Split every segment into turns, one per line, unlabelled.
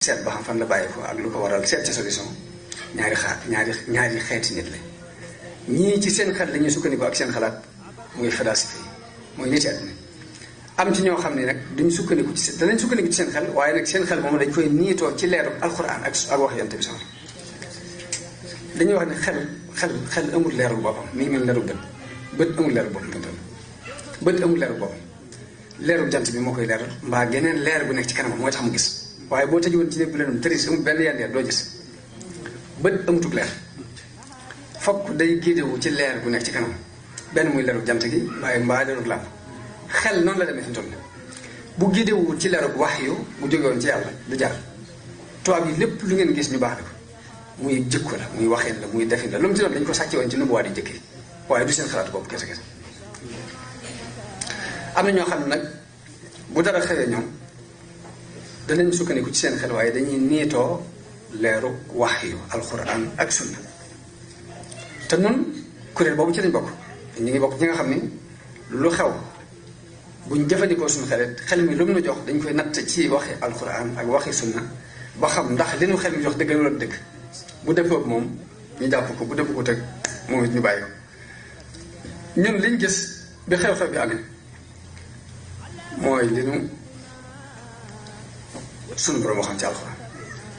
seet ba xam fan la bàyyi ko ak lu ko waral seet ci solution ñaari xeeti nit la ñii ci seen xel la ñuy sukkandiku ak seen xalaat muy philosophie mooy nit àddina am ci ñoo xam ne nag duñ sukkandiku ci danañ sukkandiku ci seen xel waaye nag seen xel moom dañ koy niitoo ci leeru alxuraan ak wax yonent bi sama dañuy wax ne xel amul leerul boppam mi ngi mel leerul bët amul leerul boppam bët amul leerul boppam leerul jant bi moo koy leeral mbaa geneen leer bu nekk ci kanamam mooy tax mu gis waaye boo tëjuwoon ci néeg bu leen tëris amul benn yandeer doo gis bët amutug leer fokk day géedewu ci leer bu nekk ci kanam benn muy leeru jant gi waaye mbaa leeru làmp xel noonu la demee fi mu toll bu géedewul ci leeru wax yu bu jógewoon ci yàlla du jaar tubaab yi lépp lu ngeen gis ñu baax la ko muy jëkko la muy waxeen la muy defin la lu mu ci doon dañ ko sàcce woon ci nubuwaat yi jëkkee waaye du seen xalaat boobu kese kese am na ñoo xam ne nag bu dara xewee ñoom danañ sukkandiku ci seen xel waaye dañuy niitoo leeru wax yu alxuraan ak sunna te nun kuréel boobu ci lañ bokk ñu ngi bokk ñi nga xam ni lu xew buñ jëfandikoo suñu xel mi lu mu nu jox dañ koy natt ci waxi alxuraan ak waxi sunna ba xam ndax li nu xel mi jox dëgg wala dëgg bu dëppoog moom ñu jàpp ko bu dëpp ko teg moom it ñu bàyyi ko ñun liñ gis bi xew-xew bi amee mooy li nu sunu borom xam ci alxuraan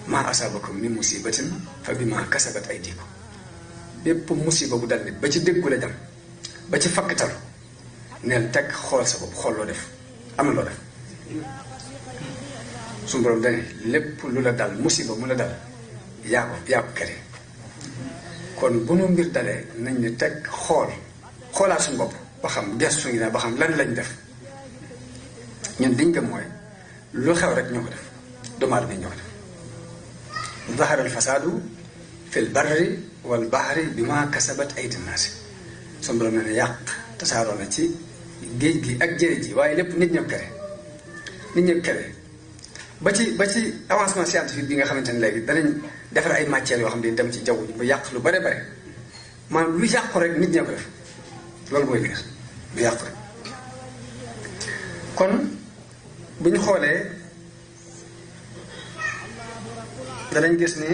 maa asaabakum min musibatin fa bimaa kasabat aydikum bépp musiba bu dal nit ba ci déggu la dem ba ci fakkatal neel teg xool sa bopp xool loo def am na loo def sunu borom dane lépp lu la dal musiba mu la dal yaa ko kere kon bu nu mbir dalee nañ ne teg xoolaat suñu bopp ba xam gestu ngi ne ba xam lan lañ def ñun diñ gëm mooy lu xew rek ñoo ko def doomu aadama ñoo ko def zahara al fasaadu fil barri wal bahri bima kasabat aydi naasi sunu borom ne yàq tasaaroo na ci géej gi ak jëre ji waaye lépp nit ñëpp kere ba ci avancement scientifique bi nga xamante ne léegi danañ defar ay matières yoo xam ne dem ci jaww ji ba yàq lu bare bare maanaam lu yàqu rek nit ñee ko def loolu mooy leer lu yàqu rek kon bu ñu xoolee danañ gis ne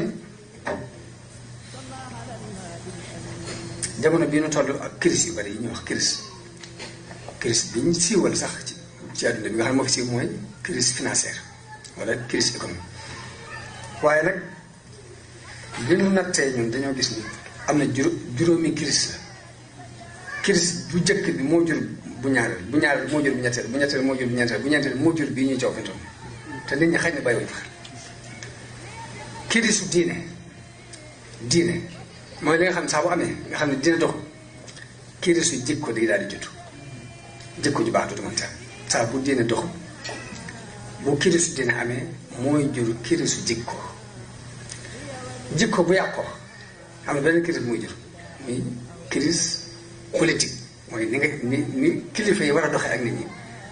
jamono bii nu toll ak crise yu bari yi ñuy wax crise bi ñu siiwal sax ci àdduna bi nga xam ne moo fi siiw mooy crise financière wala crise économique waaye nag li nu nattee ñun dañoo gis ni am na juróomi crise la crise bu njëkk bi moo jur bu ñaareel moo jur bu ñetteel bu ñetteel moo jur bu ñeenteel bu ñeenteel moo jur bii ñuy coow fi toll te nit ñi xëy na bàyyiwuñ fa crise diine mooy li nga xam ne saa bu amee nga xam ne diine dox crise yu jikko day daal di judd jikko ju baax du mën ta saa bu diine dox bu crise diine amee mooy jur crise jikko bu yàqoo xam ne beneen crise bu muy jur muy crise politique mooy ni kilifa yi war a doxee ak nit ñi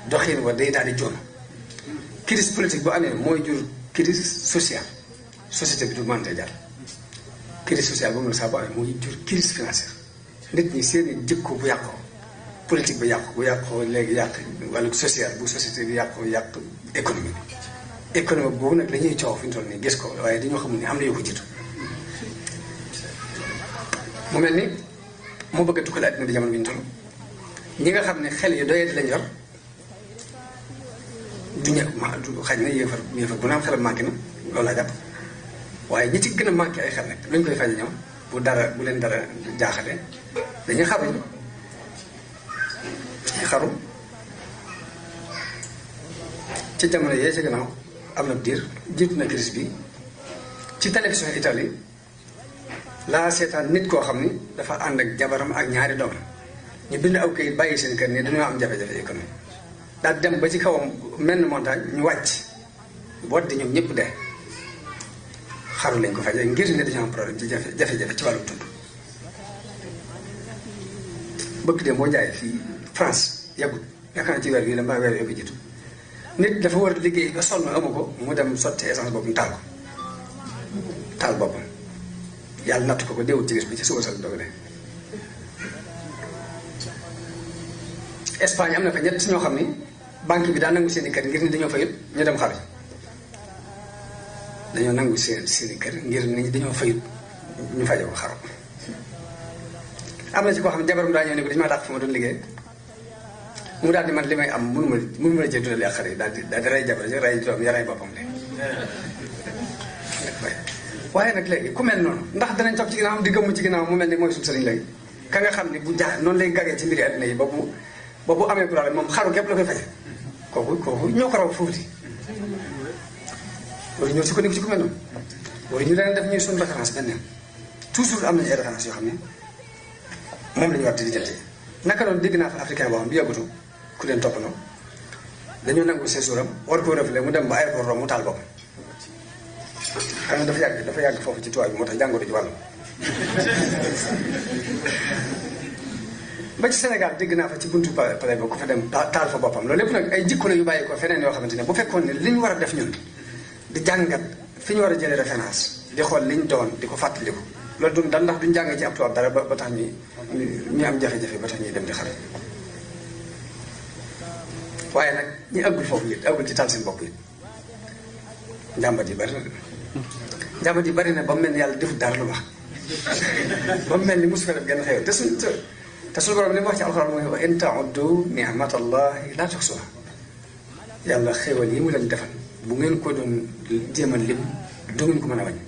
doxin wa day daal di joon crise politique bu amee mooy jur crise sociale société bi du mën a jàll crise sociale boobu nag saa bu amee mooy jur crise financière nit ñi seeni jikko bu yàqoo politique bi bu yàqoo léegi yàq wàllu social bu société bi yàq économie boobu nag la ñuy coow fi ñu toll nii gis ko waaye dañoo xamul ni am na yu ko jiitu mu mel ni moo bëgg a tukkal àddina bi jamono bi ñu toll ñi nga xam ne xel yu doyati lañ yor du xaj na yéefar bu naan xelam manqué na loolu laa jàpp waaye ñi ci gën a manqué ay xel nag luñ koy faje ñoom bu leen dara jaaxale dañuy xaru ci jamono yee ci gannaaw am na diir jiitu na crise bi ci télévision Italie laa seetaan nit koo xam ni dafa ànd ak jabaram ak ñaari doom ñu bind aw kayit bàyyi seen kër ne dañoo am jafe-jafe économique daal dem ba ci kawam mel ni montagne ñu wàcc boot di ñoom ñëpp dee xaru lañ ko faje ngir ne dañoo am problème ci jafe-jafe ci wàllu dund bëgg de moo jaay fii France yàggut yaakaar naa ci weer bii la mbaa weer yoo ko jiitu nit dafa war a liggéey ba sonn amu ko mu dem sotti essence boobu mu taal boppam yàlla natt ko déewut ci gis bi ci suba sal doog de Espagne am na fa ñett ñoo xam ni banque bi daa nangu seen i kër ngir ni dañoo fayut ñu dem xaru dañoo nangu seeni kër ngir nit ñi dañoo fayut ñu faje ko xaru. am na ci koo xam ne jabaram daa ñëw ne ko dañu maa dàq fu ma doon liggéey mu daal di man li may am mënu ma la cee dundal ak xale yi daal di rey jabar ji rey doom ya rey boppam léegi. waaye nag léegi ku mel noonu ndax danañ toog ci ginnaaw di gëmm ci ginnaaw mu mel ni mooy suñu sëriñ léegi ka nga xam ne bu jaar noonu lay gàggee ci mbiri àddina yi ba bu amee problème moom xaru gépp la koy faje kooku ñoo ko raw fuuti wala ñoo sukkandiku ci ku mel noonu wala ñu leen def ñuy suñu référence benn toujours am nañu ay référence yoo xam ne moom la ñu war di lijjanti naka noonu dégg naa fa africain boo xam bi yàggutu ku leen toppandoo dañoo nangu séjour am war koo reflé mu dem ba aéroport mu taal boppam xam nga dafa yàgg foofu ci tubaab bi moo tax jàngoro ji wàllu ba ci Sénégal dégg naa fa ci buntu pare ba ku fa dem taal fa boppam loolu lépp nag ay jikko la yu bàyyi ko feneen yoo xamante ne bu fekkoon ne li ñu war a def ñun di jàngat fi ñu war a jëlee référence di xool liñ doon di ko fàttaliku loolu duñ dal ndax duñ jàngee ci ab tubaab dara ba tax ñu am jafe-jafe ba tax ñuy dem di xare waaye nag ñi àggul foofu it àggul ci taal seen bopp it njàmbat yi bari na njàmbat yi bari na ba mu mel ni yàlla defut dara lu baax ba mu mel ni mosu fa def genn xew te suñu borom li mu wax ci alxuraan mooy wa in ta'uddu ni'matallahi la tuhsuha yàlla xéwal yi mu leen defal bu ngeen ko doon jéem a lim du ngeen ko mën a wàññi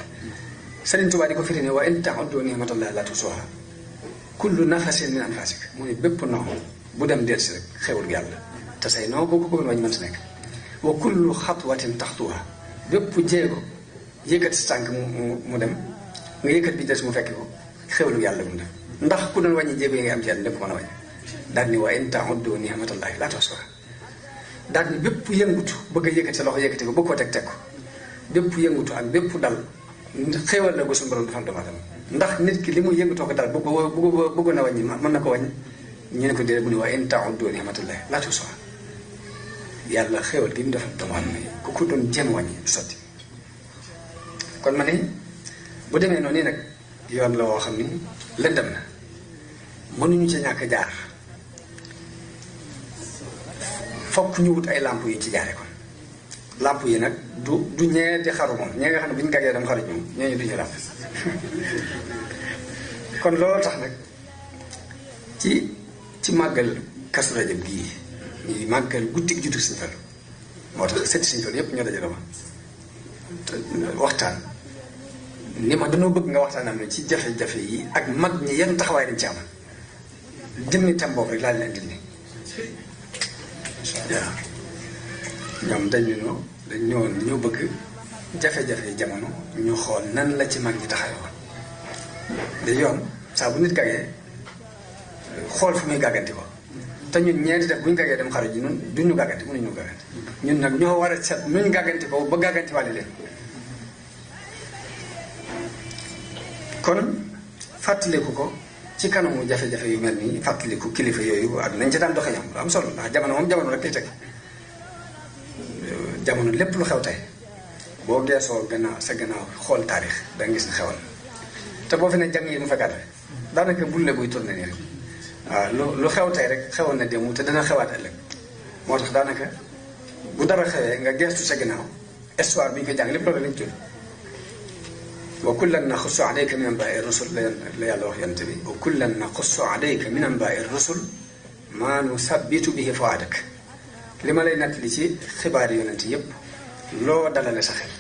Sëriñ Tuubaa di ko firi ne wa in ta'uddu ni'matallahi la tuhsuha kullu nafasin min anfasik mu ne bépp noo bu dem delsi rek xéwal yàlla te say noo boo ko bëggoon wàññi mën si nekk wa kullu xatwatin taxtuha bépp jéego yëkkati sa tànk mu dem nga yëkkat bi des mu fekk ko xéwlu yàlla mu dem ndax ku doon wàññi jéego yi nga am ci yàlla lépp mën a wàññi daal ni wa in ta'uddu ni'matallahi la tuhsuha daal ni bépp yëngutu bëgg a yëkkati sa loxo yëkkati ko bëgg koo teg ko bépp yëngutu ak bépp dal xéwal la ko suñu borom defal doomu aadama ndax nit ki li muy yëngutoo ko dal bëggoon a wàññi mën na ko wàññi ñu ne ko déedéet mu ne wa in ta'uddu ni'matallahi la tuhsuha yàlla xéwal gi mu defal doomu aadama yi ku ko doon jéem wàññi du sotti kon ma ne bu demee noonu nag yoon la woo xam ni lëndëm na mënuñu ci ñàkk jaar fokk ñu wut ay làmp yu ci jaare kon làmp yi nag du ñee di xaru moom ñee nga xam ne bu ñu gaggee dem xaru ñoom ñooñu duñu làmp kon loolu tax nag ci màggal Kazu Rajab gii ñuy màggal guddi juddu Sëñ Fallu moo tax setti Sëñ Fallu yépp ñoo dajale ma waxtaan ni ma dañoo bëgg nga waxtaan am ne ci jafe-jafe yi ak mag ñi yan taxawaay dañ ci am jëmmi tam boobu rek laa leen indil ni waaw ñoom dañ ñëwoon dañoo bëgg jafe-jafe jamono ñu xool nan la ci mag ñi taxawoo da yoon saa bu nit gàggee xool fu muy gàgganti ko te ñun ñeenti def bu ñu gàggee dem xaru ji ñun duñu gàgganti mënuñu gàgganti ñun nag ñoo war a set nuñ gàgganti ko ba gàgganti wàlle leen kon fàttaliku ko ci kanamu jafe-jafe yu mel nii fàttaliku kilifa yooyu ak nañ ci daan doxe ñoom lu am solo ndax jamono moom jamono rek lay teg jamono lépp lu xew tey boo geesoo gannaaw sa gannaaw xool taarix da nga gis ne xewal te boo fi ne jàng yi mu fekkaat rek daanaka bulle buy tourné nii rek waaw lu xew tey rek xewoon na démb te dana xewaat ëllëg moo tax daanaka bu dara xewee nga geestu sa gannaaw histoire bi ñu koy jàng lépp loolu lañ tudd wa kullan naqussu alayka min anbaa'i rusul la yàlla wax yonent bi wa kullan naqussu alayka min anbaa'i rusul maa nusabbitu bihi fu'aadak li ma lay nattali ci xibaar yonent yépp loo dalale sa xel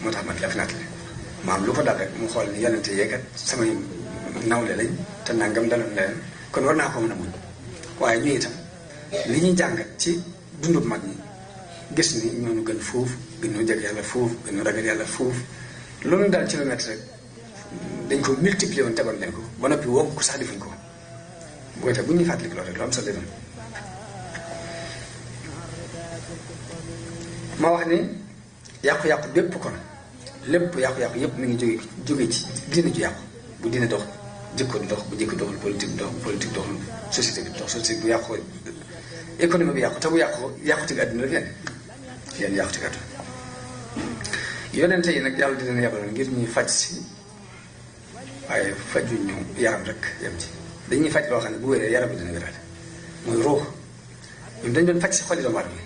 moo tax man la fi nattali maam lu ko dal rek mu xool ni yonent yeekat samay nawle lañ te nangam daloon leen kon war naa ko mën a muñ waaye ñu itam li ñuy jàngat ci dundub mag ñi gis ni ñoonu gën foofu gën ñu jeg yàlla foofu gën ñu ragal yàlla foofu loolu daal ci lu métti rek dañ ko multiplier woon tegoon leen ko ba noppi woo ko sax defuñ ko bu ko defee bu ñuy fàttali loolu rek lu am solo ma wax ni yàqu-yàqu bépp kon lépp yàqu-yàqu yépp mi ngi jóge ci diine ju yàqu bu diine dox jikko di dox bu jikko doxul politique dox politique doxul société bi dox société bu yàqu économie bi yàqu te bu yàqu ci àdduna la yéen yàqu ci àdduna yonente yi nag yàlla dina yabaloon ngir ñuy faj si waaye faju ñu yaram rek yem ci dañuy faj loo xam ne bu wéree yaram bi dina wéraat mooy ruux ñun dañ doon faj si xoli doomu aadama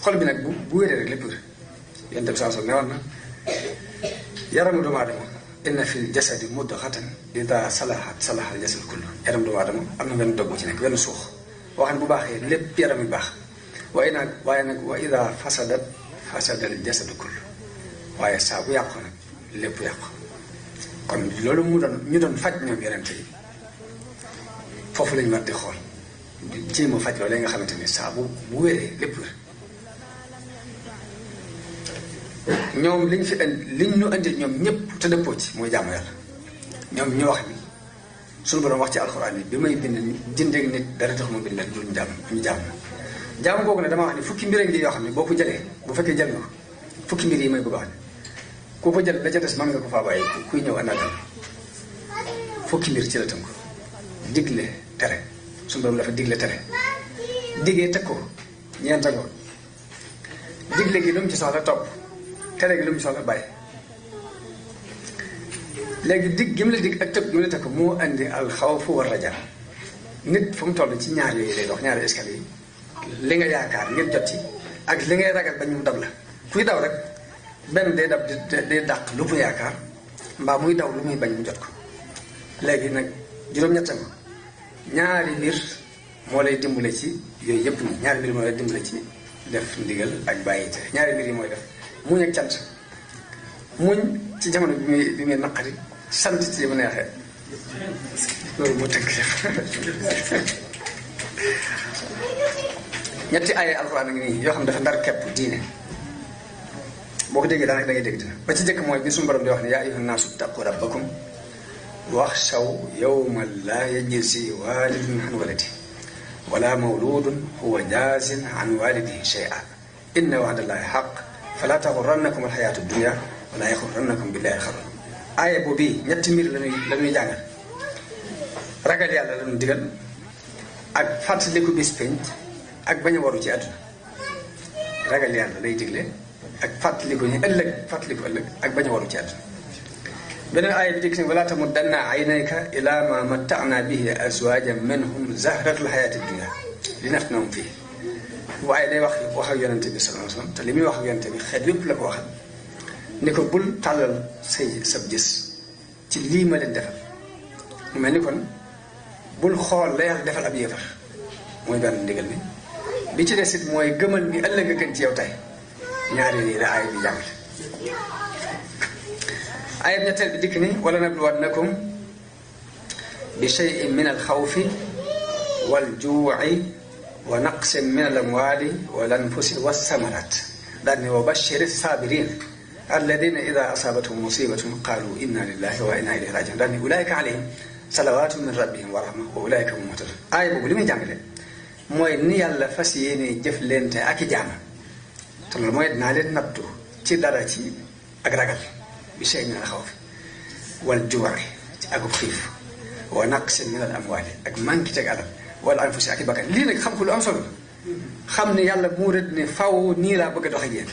xol bi nag bu wéree rek lépp wér yonent bi sallallahu alayhi wasallam ne woon na yaramu doomu aadama inna fil jasadi mudghatan ida salahat salaha al jasad kullu. yaram doomu aadama am na benn dog bu ci nekk benn suux boo xam ne bu baaxee lépp yaram yi baax waaye nag wa ida fasadat fasada al jasadu kullu waaye saa bu yàqu nag lépp yàqu. kon loolu ñu doon faj ñoom yonent yi foofu lañu war di xool jéem a faj loolu nga xamante ni saa bu wéree lépp wér. ñoom liñ fi liñ ñu indi ñoom ñëpp te dëppoo ci mooy jaamu yàlla. ñoom ñu wax ni suñu borom wax ci alxuraan yi bi may bind jëndeeg nit dara tax ma bind leen du ñu jaamu googu ne dama wax ni fukki mbir ngi yoo xam ne boo ko jëlee bu fekkee jël nga ko fukki mbir yi may bëgg a wax ne ku ko jël la ca des mën nga ko faa bàyyi kuy ñëw àndagal fukki mbir ci la tënk digle tere suñu borom dafa digle tere diggee teg ko ñeenta ngoon digle gi lu mu ci soxla topp tere gi lu mu ci soxla bàyyi. léegi dig gi mu la dig ak tëb gi mu la teg ko moo andi alxawfu war rajaa nit fu mu toll ci ñaar yooyu lay dox ñaari escalier yi li nga yaakaar ngir jot ci ak li ngay ragal ba ñu dab la kuy daw rek benn day dab day dàq lu mu yaakaar mbaa muy daw lu muy bañ mu jot ko. léegi nag juróom-ñett nga ñaari mbir moo lay dimbale ci yooyu yëpp nii ñaari mbir moo lay dimbale ci def ndigal ak bàyyi tere ñaari mbir yi mooy def muñ ak cant muñ ci jamono bi muy naqari sant ci bu neexee loolu moo tënk ñetti ay alxuraan a ngi nii yoo xam ne dafa ndar kepp diine boo ko déggee daanaka da ngay dégg dina ba ci jëkk mooy bi suñu borom di wax ne yaa ayyuhan naasu ttaqu rabbakum waxshaw yawman laa yajzi waalidun an waladihi wala mawludun huwa jaazin an walidihi shay'an inna wa'dallahi haqq fala taxurrannakum alxayaatu dunya wala yaxurrannakum billahi alxaruur. aaya boobu ñetti mbir la ñuy jàngal ragal yàlla la ñu digal ak fàttaliku bis penc ak bañ a waru ci àdduna. ragal yàlla lay digle ak fàttaliku ñu ëllëg ak bañ a waru ci àdduna. beneen aaya bi dikk ni wala tamuddanna aynayka ila ma matta'na bihi azwajan minhum zahratal hayati dunya linaftinahum fihi. waaye day wax ak yonente bi sallallahu alayhi wasallam te li muy wax ak yonente bi xeet yépp la ko waxal ni ko bul tàllal sab gis ci lii ma leen defal mu mel ni kon bul xool la yàlla defal ab yéefar mooy benn ndigal bi ci des it mooy gëmal ni ëllëg a gën ci yow tey ñaari lii la aaya bi jàngale. ayat ñetteel bi dikk ni wala nabluwannakum bi shay'in min al-xawfi wal juu'i wa naqsin min al-amwali wal anfusi was-samarat daal ni wa bashiri sabirin alladina ida asabathum musibatun qalu inna lillahi wa inna ilayhi rajiun daal ni ulaika alayhim salawatun min rabbihim wa rahma wa ulaika hum muhtadun. aaya boobu li muy jàngale mooy ni yàlla fas yéene jëf leente ak i jaam te loolu mooy dinaa leen nattu ci dara ci ak ragal bi shay min al xawfi wal juu'i ci akub xiif wa naqsin min al amwaali ak manqué teg alal wala anfusi ak i bakkan. lii nag xam ko lu am solo xam ne yàlla mu rëdd ne faw nii laa bëgg a dox ak yéen.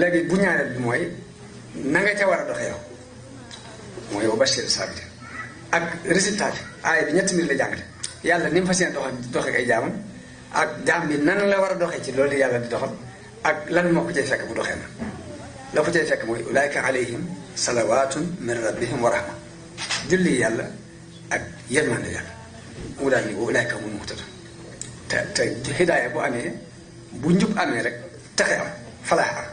léegi bu ñaareel bi mooy na nga ca war a doxe yow mooy wa bashir saabiriin ak résultat bi aaya bi ñetti mbir la jàngale yàlla ni mu fas yéene doxe ak ay jaamam ak jaam bi nan la war a doxee ci loolu yàlla di doxal ak lan moo ko cay fekk bu doxee na la ko cay fekk mooy ulaayka alayhim salawaatun min rabbihim wa rahma julli yàlla ak yërmande yàlla mu daal ni wa ulaayka humul muhtadun te hidaaya bu amee bu njub amee rek texe am falaax am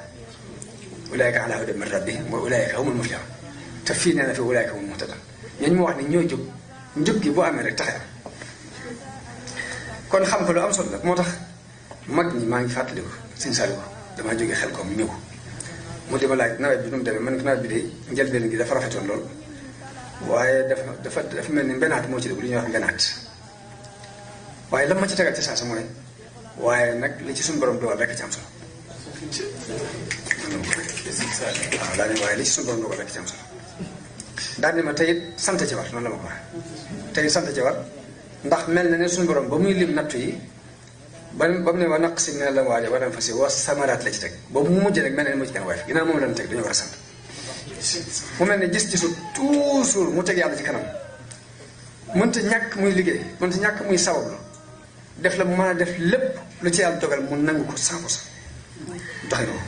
ulaayka ala hudan min rabbihim wa ulaayka humul muflihun te fii nee na fi ulaayka humul muhtadun ñooñu mu wax ne ñoo jub njub gi bu amee rek texe am kon xam ko lu am solo la moo tax mag ñi maa ngi fàttaliku Sëñ Saliou damaa jógee xel kom ñëw mu di ma laaj nawet bi nu mu demee man ko nawet bi de njëlbeen gi dafa rafetoon lool waaye dafa mel ni mbenaat moo ci def lu ñuy wax mbenaat waaye lan ma ci tegal ci saa sa mooy waaye nag li ci suñu borom dogal rek ci am solo waaw daa ne waaye li ci suñu borom dogal rek ci am solo daal ni ma tey it sant ci war noonu la ma ko waxee tey sant ci war ndax mel na ne suñu borom ba muy lim nattu yi ba mu ne wa naqsin min al-amwaali wal anfusi wa samaraat la ci teg boobu mu mujj rek mel na ne moo ci gën a woyof ginnaaw moom la ñu teg dañoo war a sant mu mel ne gis-gisu toujours mu teg yàlla ci kanam mënta ñàkk muy liggéey mënta ñàkk muy sabablu def la mu mën a def lépp lu ci yàlla dogal mu nangu ko 100%. doxin woo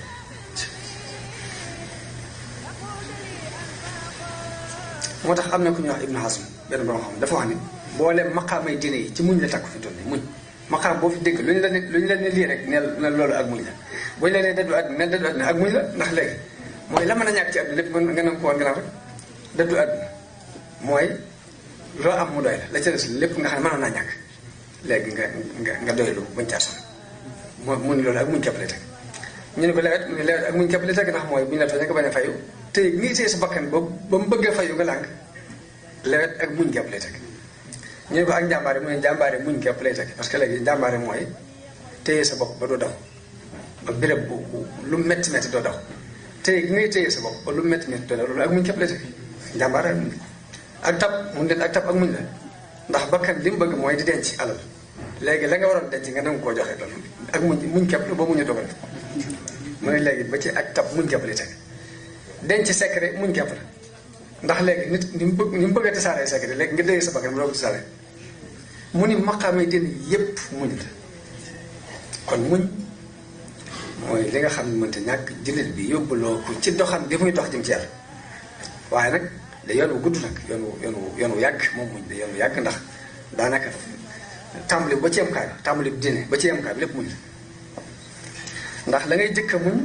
moo tax am na ku ñuy wax Ibnu Hazm benn borom xam dafa wax ni boole maqaamay diine yi ci muñ la takku fi toll nii muñ maqaam boo fi dégg lu ñu la ne lii rek neel na loolu ak muñ la bu ñu la nee dëddu àdduna neel dëddu àdduna ak muñ la ndax léegi mooy la mën a ñàkk ci àdduna lépp nga nam ko woon gannaaw rek dëddu àdduna mooy loo am mu doy la ca des lépp nga xam ne mënoon naa ñàkk léegi nga doylu bañ caa sonn mu ni loolu ak muñ képp lay teg ñu ne ko lewet mu ne lewet ak muñ képp lay teg ndax mooy bu ñu la tooñee nga bañ a fayu te ngi téye sa bakkan ba mu bëggee fayu nga lànk lewet ak muñ képp lay teg ñu ne ko ak njàmbaare mu ne njàmbaare muñ képp lay teg parce que léegi njàmbaare mooy téye sa bopp ba doo daw ba béréb bu lu métti métti doo daw téye gi ngay téye sa bopp ba lu métti métti doo daw loolu ak muñ képp lay teg njàmbaare ak muñ ak tab mun leen ak tab ak muñ la ndax bakkan li mu bëgg mooy di denc alal léegi la nga waroon denc nga nangu koo joxe loolu ak muñ képp la ba muñu dogal mu ne léegi ba ci ak tab muñ képp lay teg denc secret muñ képp la ndax léegi nit ni mu bëgg a tasaaree secret léegi nga déye sa bakkan bu doo ko tasaaree mu ni maqaamay den yépp muñ la kon muñ mooy li nga xam ne mënta ñàkk jullit bi yóbbuloo ko ci doxam bi muy dox jëm ci yàlla waaye nag da yoon wu gudd nag yoon wu yàgg moom muñ da yoon wu yàgg ndax daanaka tàmbali ba ci yemkaay bi tàmbali bi dine ba ci yemkaay bi lépp muñ la ndax la ngay jëkk a muñ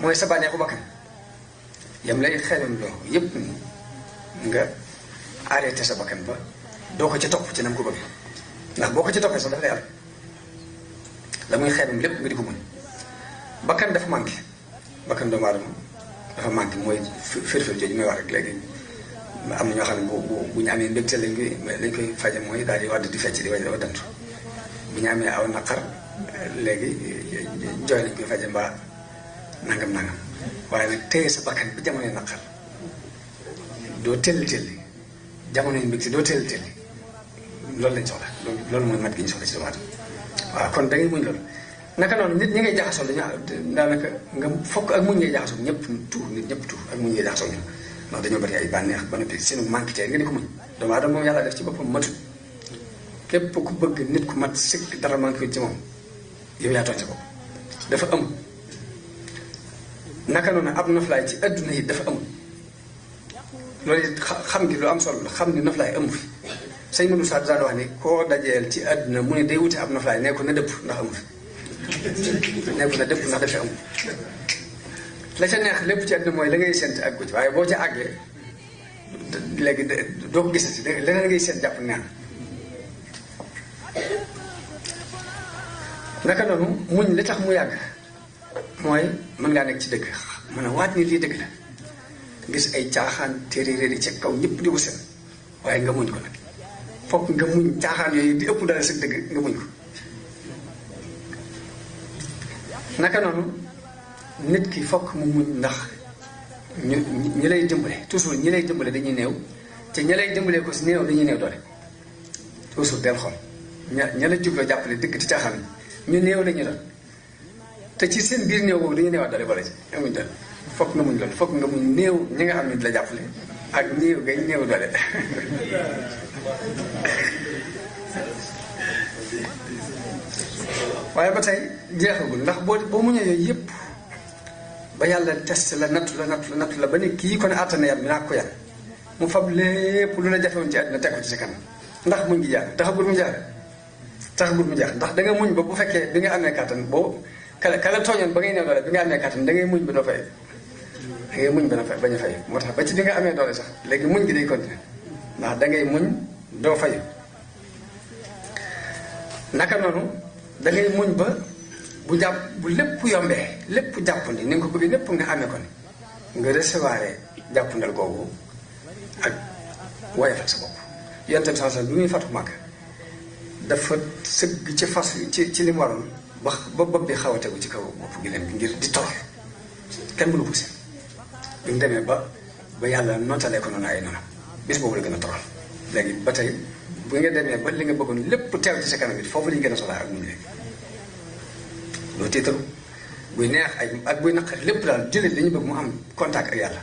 mooy sa bànneexu bakkan yam lay xelam loo yépp nga arrêté sa bakkan ba doo ko ci topp ci nam ko bëgg ndax boo ko ci toppee sax dafa lay àll la muy xelam lépp nga di ko muñ bakkan dafa manqué bakkan doomu aadama dafa manqué mooy firfir jooju may wax rek léegi am na ñoo xam ne bu ñu amee mbégte lañ koy faje mooy daal di wadd di fecc di waddantu bu ñu amee aw naqar léegi jooy lañ koy faje mbaa nangam waaye nag téye sa bakkan bi jamonoy naqar doo telli jamonoy mbégte doo telli loolu lañ soxla loolu mooy mat gi ñu soxla ci doomu aadama waaw kon da ngay muñ loolu naka noonu nit ñi ngay jaxasoo daanaka nga fokk ak muñ ngay jaxasoo ñëpp tuur nit ñëpp tuur ak muñ ngay jaxasoo ñoom ndax dañoo bari ay bànneex ba noppi seenu manqué tey nga di ko muñ doomu aadama moom yàlla def ci boppam matut képp ku bëgg nit ku mat sëkk dara manqué ci moom yow yaa tooñ sa bopp dafa am naka noonu ab noflaay ci adduna yi dafa am loolu it xam gi lu am solo la xam ni noflaay amu fi sëñ Modou Sa daan wax ni koo dajeel ci adduna mu ne day wuti ab noflaay nee ko na dëpp ndax amu fi nee ko na dëpp ndax dafa amul la ca neex lépp ci àdduna mooy la ngay sént àggu ci waaye boo ca àggee léegi doo ko gisati leneen ngay sént jàpp neex naka noonu muñ li tax mu yàgg mooy mën ngaa nekk ci dëgg mën a waat ni lii dëgg la gis ay caaxaan téeréer yi ci kaw ñëpp di ko seen waaye nga muñ ko nag fokk nga muñ caaxaan yooyu di ëpp dara sa dëgg nga muñ ko naka noonu nit ki fokk mu muñ ndax ñi lay dimbale toujours ñi lay dimbale dañuy néew te ñi lay dimbale ko si néew dañuy néew doole toujours del xool ña la jubloo jàppale dëgg ci caaxaan ñu néew la ñu doon te ci seen biir néew boobu dañuy néewaat doole boole ci amuñ doole fokk nga muñ loolu fokk nga muñ néew ñi nga xam ne di la jàppale ak néew ngay néew doole waaye ba tey jeexagul ndax boo muñee yooyu yëpp ba yàlla test la nattu la ba ne kii kon àttana yam mi naa ko yan mu fab lépp lu la jafewoon ci àddina teg ko ci sa kanam ndax muñ gi jaar taxagul mu jaar ndax da nga muñ ba bu fekkee bi nga amee kàttan boo kala tooñoon ba ngay néew doole bi nga amee kàttan da ngay muñ ba doo fay da ngay muñ bañ a fay moo tax ba ci bi nga amee doole sax léegi muñ gi day continuer ndax da ngay muñ doo fay naka noonu da ngay muñ ba bu lépp yombee lépp jàppandi ni nga ko bëggee lépp nga amee ko ni nga recevoir jàppandal googu ak woyofal sa bopp yonent bi sax bi muy fatu Màkka dafa sëgg ci fas ci li mu waroon ba bopp bi xaw a tegu ci kaw bopp gi leen bi ngir di torox kenn mënu ko seen bi mu demee ba yàlla nootalee ko noonu ay noonu bis boobu la gën a torox léegi ba tey bu nga demee ba li nga bëggoon lépp teew ci sa kanam bi foofu la ñu gën a soxlaa ak muñ léegi loo tiitaru buy neex ak buy naqari lépp daal jullit li ñu bëgg mu am contact ak yàlla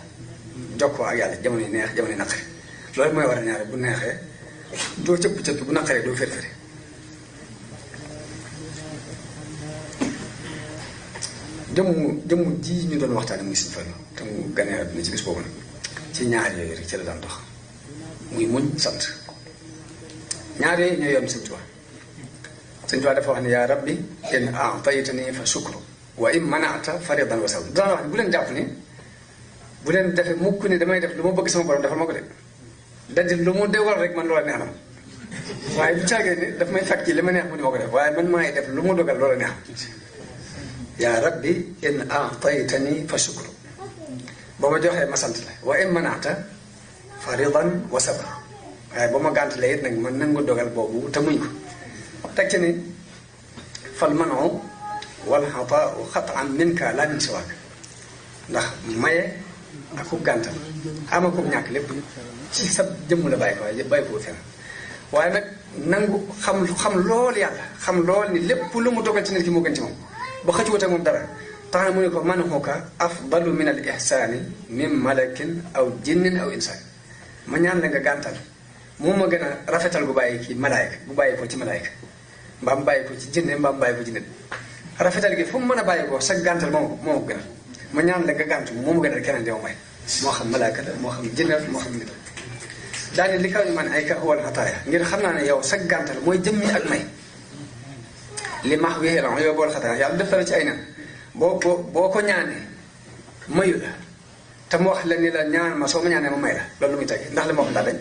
jokkoo ak yàlla jamono yi neex jamono yi naqari loolu mooy war a ñaare bu neexee doo cëpp bu naqaree doo férféri jëmm ji ñu doon waxtaane muy Sëñ Fallu te mu gane àdduna ci bis boobu nag ci ñaar yooyu rek ci la daan dox muy muñ sant ñaar yooyu ñooy yoon Sëñ Tuubaa. Sëñ Tuubaa dafa wax ne yaa rabbi in a'taytani fa shukru wa in mana'ta faridan wa sabr daan wax ne bu leen jàpp ni bu leen defee mukk ni damay def lu ma bëgg sama borom defal ma ko de daddi lu mu dewal rek man loola neex na waaye bu caagee ni daf may fekk ci li ma neex mu ni ma ko def waaye man maay def lu mu dogal loola neex yaa rabbi in a'taytani fa shukru boo ma joxee ma sant la wa in mana'ta faridan wa sabr waaye ba ma gàntalee it nag man nangu dogal boobu te muñ ko teg ci ni fal man'u wal xataa'u xat'an minka laa min siwaak ndax maye ak ku gàntal ama ko ñàkk lépp ci sa jëmm la bàyyi ko waaye bàyyi ko fenn waaye nag nangu xam lool yàlla xam lool ni lépp lu mu dogal ci nit ki moo gën ci moom ba xëcc wut ak moom dara tax na mu ne ko man'uka afdalu min al ihsaani min malakin aw jinnin aw insaan ma ñaan la nga gàntal moom ma gën a rafetal bu bàyyi ci malaayka bu bàyyi ko ci malaayka mbaa mu bàyyi ko ci jinne mbaa mu bàyyi ko ci nit rafetal gi fu mu mën a bàyyi ko sa gàntal moo ko gënal ma ñaan la nga gàntu moo ma gënal keneen di ma may moo xam malaaka la moo xam jinne la moo xam nit la daane li kaw ñu man ay ka wal xataaya ngir xam naa ne yow sa gàntal mooy jëmmi ak may li max wéxee la yow bool xataaya yàlla def la ci ay nan boo ko ñaanee mayu la te mu wax la ni la ñaan ma soo ma ñaanee ma may la loolu lu muy teg ndax li ma wax daa dañ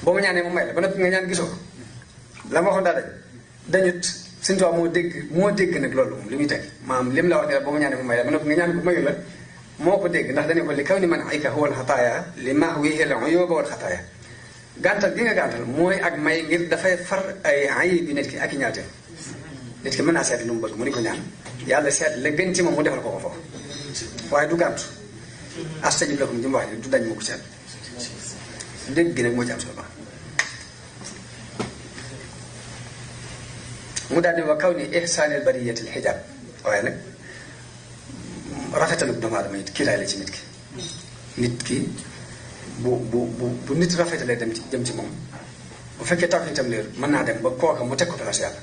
boo ma ñaanee ma may la ba noppi nga ñaan gisoo la ma waxoon daa dañut Sëñ Tuubaa moo dégg nag loolu moom li muy teg maanaam lim la wax ne la boo ma ñaanee ma may la ba noppi nga ñaan ko mayu la moo ko dégg ndax dañu ko li kaw ni man ay ka wal xataaya li maax wi xel yóbba wal xataaya gàntal gi nga gàntal mooy ak may ngir dafay far ay ayib bi nit ki ak i ñaawteef nit ki mën naa seet lu mu bëgg mu ni ko ñaan yàlla seet la gën ci moom mu defal ko ko foofu waaye du gàntu astajib lakum ji mu wax ni du dañ mu ko seet dégg gi nag moo ci am solo baax mu daal di wa kaw ni ihsaanil bariyatil xijaab waaye nag rafetalu doomu aadama it kiiraay la ci nit ki nit ki bu nit rafetalee dem ci jëm ci moom bu fekkee taw itam leer mën naa dem ba kooka mu teg ko place yàlla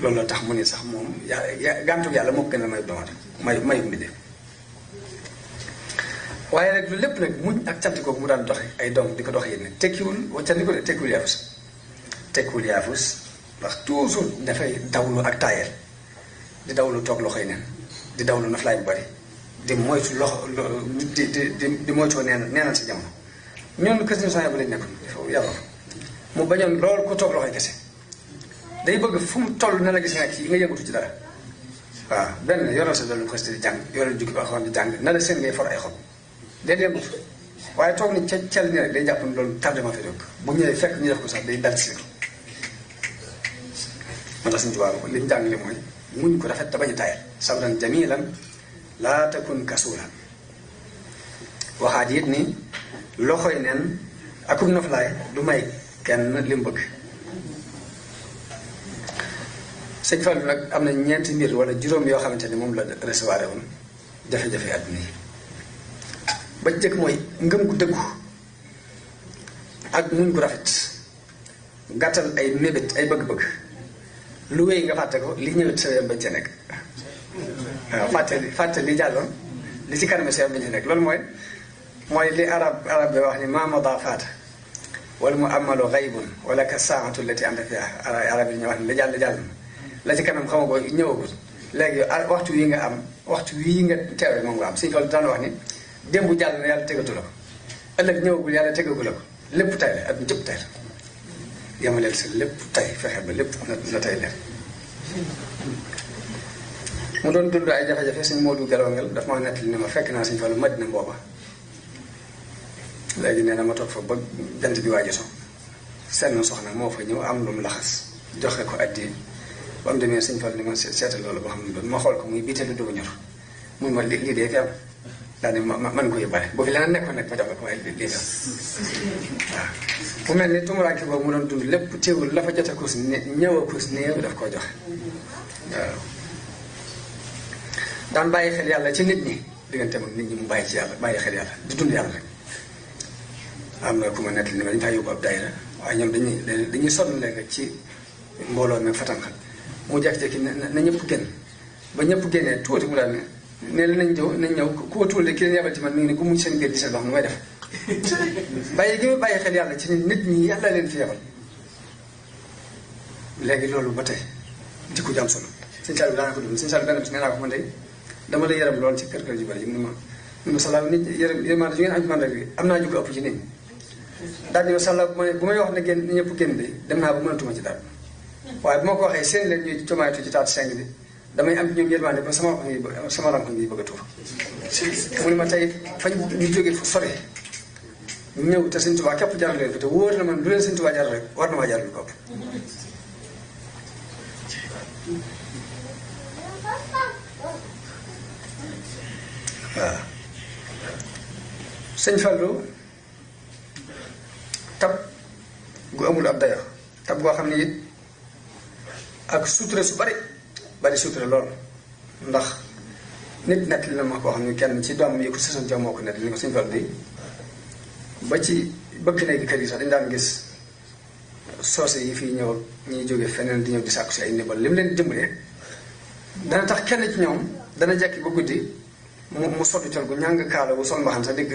loolu la tax mu ne sax moom gàntu yàlla moo ko gën a may doomu aadama mayu mbindee waaye nag lu lépp nag muñ ak cant kooku mu daan doxe ay doom di ko doxe yéen tekkiwul waccanti ko de tekkiwul yaafus ndax toujours dafay dawlu ak taayeel di dawlu toog loxoy neen di dawlu naflaay bu bari di moytu di moytoo neenal si jamono ñun kës ñu soxna bu lañ nekkoon yàlla mu bañoon loolu ku toog loxoy kese day bëgg fu mu toll na la gis nga ci nga yëngatu ci dara waaw benn yoral sa doolu xës di jàng yoral jukki ba xam di jàng na la seen ngay for ay xob day yëngatu waaye toog ni ca cel ni rek day jàpp ne loolu tardement fi jóg bu ñëwee fekk ñu def ko sax day dal ci man la Sëñ Tuubaa ko li mu jàngale mooy muñ ko rafet te bañ a taayal sabran jamilan laa takun kasuulan waxaat it ni loxoy neen akub noflaay du may kenn li mu bëgg Sëñ Fallu nag am na ñeenti mbir wala juróom yoo xamante ni moom la recevoir woon jafe-jafe àdduna yi ba jëkk mooy ngëm gu dëggu ak muñ gu rafet gàttal ay mébét ay bëgg-bëgg lu wéy nga fàtte ko li ñëwet sa yoon bañ ca nekk waaw fàtte li jàlloon li ci kanam sa yoon bañ ca nekk loolu mooy li arab bi wax ni mamada faata wala mu amalu xaybun wala ka saatu lati anta fiha arab yi ñu wax ni la jàll na la ci kanam xama ko ñëwagul léegi waxtu wii nga am waxtu wii nga teewe moom nga am Sëñ Fallu daan wax ni démb jàll na yàlla tegatu la ko ëllëg ñëwagul yàlla tegagu la ko lépp tay la at mu jëpp tay la yamaleel sa lépp tay fexe ba lépp na tay leer mu doon dund ay jafe-jafe Sëñ Moodu Gelongal daf ma nettali ne ma fekk naa Sëñ Fallu Madina booba léegi nee na ma toog fa ba jant bi waaji so seen soxna moo fa ñëw am lu mu laxas joxe ko addi ba mu demee Sëñ Fallu ni ma seetal loolu boo xam ne doon ma xool ko muy biiteelu dugg ñor muy ma lii dee fi am daal di man ko yóbbaale boo fi leneen nekkoon nag ma jox la ko waaye lii fi am waaw mu mel ni tumuraanke boobu mu doon dund lépp teewul la fa jot a kus ñëw a kus néew daf koo joxe waaw daan bàyyi xel yàlla ci nit ñi digganteem ak nit ñi mu bàyyi ci yàlla bàyyi xel yàlla di dund yàlla rek am na ku ma nettali ni ma dañu faa yóbbu ab daayira waaye ñoom dañuy sonn léegi ci mbooloo mi fatanxal mu jekki-jekki na ñëpp génn ba ñëpp génnee tuuti mu daal ne la nañ ñëw ku ko tuul de ki leen yabal ci man mi ngi ne ku muñ seen géej di seen wax nu may def bàyyi gi ma bàyyi xel yàlla ci nit ñi yàlla leen fi yabal léegi loolu ba tey jikko ju am solo sëñ Sall bi daana ko dund sëñ Sall benn bis nee naa ko man de dama la yaram lool ci kër yu bari yi mu ne ma Sall nit yërmande ju ngeen am ci man rek am naa jóg ëpp ci nit ñi daal di ma Sall bu may wax ne génn ñëpp génn de dem naa ba mënatuma ci dara waaye bu ma ko waxee seen leen ñuy comaaytu ci taatu seng bi damay am ñoom yërmande ba sama ranko ngi bëgg a tuur mu ne ma tey fañ ñu jógee fu sore ñëw te sëñ Tuubaa képp jar leen fi te wóor na man lu leen sëñ Tuubaa jar rek war na maa jar lu ko ëpp waaw sëñ Fallou tab gu amul ab dayo tab goo xam ne it ak sutura su bari sutura lool ndax nit nekk li na ma koo xam ne kenn ci doomam yi ko sësoon ca moo ko nekk li ko sëñ Fallou di ba ci bëgg néegi kër yi sax dañ daan gis soose yi fii ñëw ñuy jóge feneen di ñëw di sàkku si ay ndimbal li mu leen dimbalee dana tax kenn ci ñoom dana jekki ba guddi mu sotti col gu ñàng kaala bu sol mbaxam sax dégg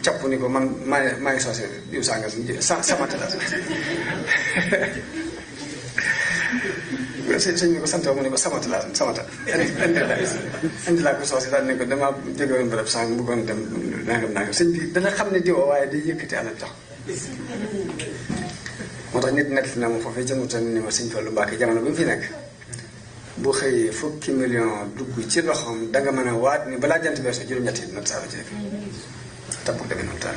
capp ni ko man maa ngi soose diw sànga samata la sëñ bi ko sant mu ne ko samata indi laa ko soose daal ne ko dama jóge woon bërëb sànq bëggoon dem nangam sëñ bi dana xam ne diwoo waaye day yëkkati alal jox moo tax nit nekk na ma foofee jëmutan ni ma sëñ Fallu Mbàkke jamono bi mu fi nekk bu xëyee fukki million dugg ci loxoom danga mën a waat ni balaa jant beesoo juróom-ñetti nag saa la ci def tapp demee noonu taal